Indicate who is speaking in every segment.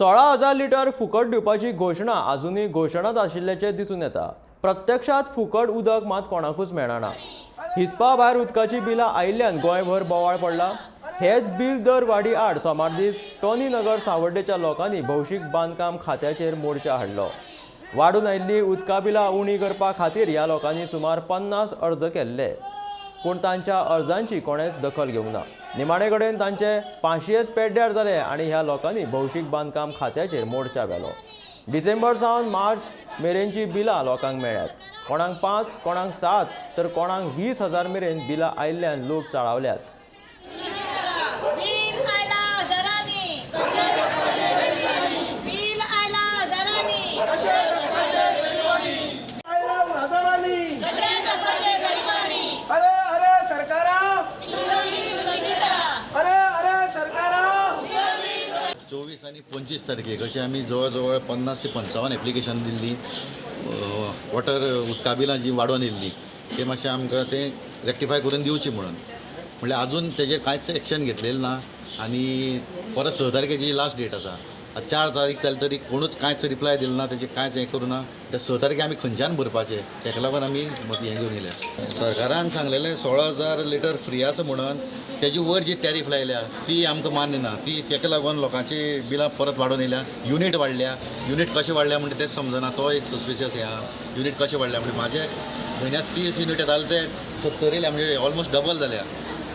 Speaker 1: 16,000 litre फुकट दिवपाची घोशणा आजुनूय घोशणाच आशिल्ल्याचें दिसून येता. प्रत्यक्षात फुकट उदक मात कोणाकूच मेळना. हिसपा भायर उदकाची बिलां आयिल्ल्यान गोंयभर बोवाळ पडला. हेच बील दर वाडी आड सोमार दीस टॉनी नगर सावर्डेच्या लोकांनी भौशीक बांदकाम खात्याचेर मोर्चा हाडलो. वाडून आयिल्लीं उदका बिलां उणी करपा खातीर ह्या लोकांनी सुमार 50 अर्ज केल्ले, पूण तांच्या अर्जांची कोणेच दखल घेवंक ना. निमाणे कडेन तांचे पांशयेच पेड्ड्यार जाले आनी ह्या लोकांनी भौशीक बांदकाम खात्याचेर मोर्चा व्हेलो. डिसेंबर सावन मार्च मेरेनची बिलां लोकांक मेळ्ळ्यात. कोणाक 5, कोणाक 7 तर कोणाक 20,000 मेरेन बिलां आयिल्ल्यान लोक चाळावल्यात.
Speaker 2: बिल आयला हजारांनी, बिल आयला हजारांनी.
Speaker 3: आयला हजारांनी.
Speaker 2: कशे जगपाचे गरिबांनी?
Speaker 3: अरे अरे सरकारा, अरे अरे सरकारा.
Speaker 4: 24 आनी 25 तारखेक अशें आमी जवळ जवळ 50 ते 55 एप्लिकेशन दिल्ली. वॉटर उदका बिलां जी वाडोवन येयल्ली ते मातशें आमकां तें रेक्टिफाय करून दिवची म्हणून. म्हणल्यार आजून तेजेर कांयच एक्शन घेतलेलें ना आनी परत 6 तारखेची लास्ट डेट आसा. आतां 4 तारीख जाली तरी कोणूच कांयच रिप्लाय दिलो ना, तेजेर कांयच हें करूं ना. त्या 6 तारखे आमी खंयच्यान भरपाचें? तेका लागून आमी हें घेवन येयल्या. सरकारान सांगलेलें 16,000 लिटर फ्री आसा म्हणून, तेजी वयर जी टॅरीफ लायल्या ती आमकां मान्य ना. ती तेका लागून लोकांची बिलां परत वाडोवन येयल्या. युनीट वाडल्या. युनीट कशें वाडल्या म्हणजे तेंच समजना. तो एक सस्पिशियस हें आहा. युनीट कशें वाडल्या म्हणजे म्हाजे म्हयन्याक 30 युनीट येताले ते 70 येयल्या, म्हणजे ऑलमोस्ट डबल जाल्या.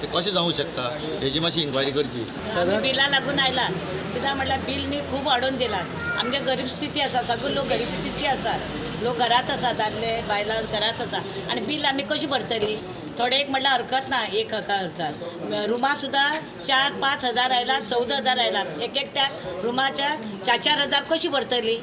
Speaker 4: ते कशें जावंक शकता हेजी मातशी इन्क्वायरी करची.
Speaker 2: आमी बिला लागून आयला. कित्याक म्हटल्यार बील न्ही खूब वाडोवन दिला. आमगे गरीब स्थिती आसा, सगळे लोक गरीब स्थिती आसा. लोक घरात आसा, दादले बायलां घरात आसा आनी बील आमी कशी भरतली? थोडे एक म्हटल्यार हरकत ना. 1,000 रुमा सुद्दां 4-5 हजार आयला, 14,000 आयला. एक एकट्या रुमाच्या 4-4 हजार कशी भरतली?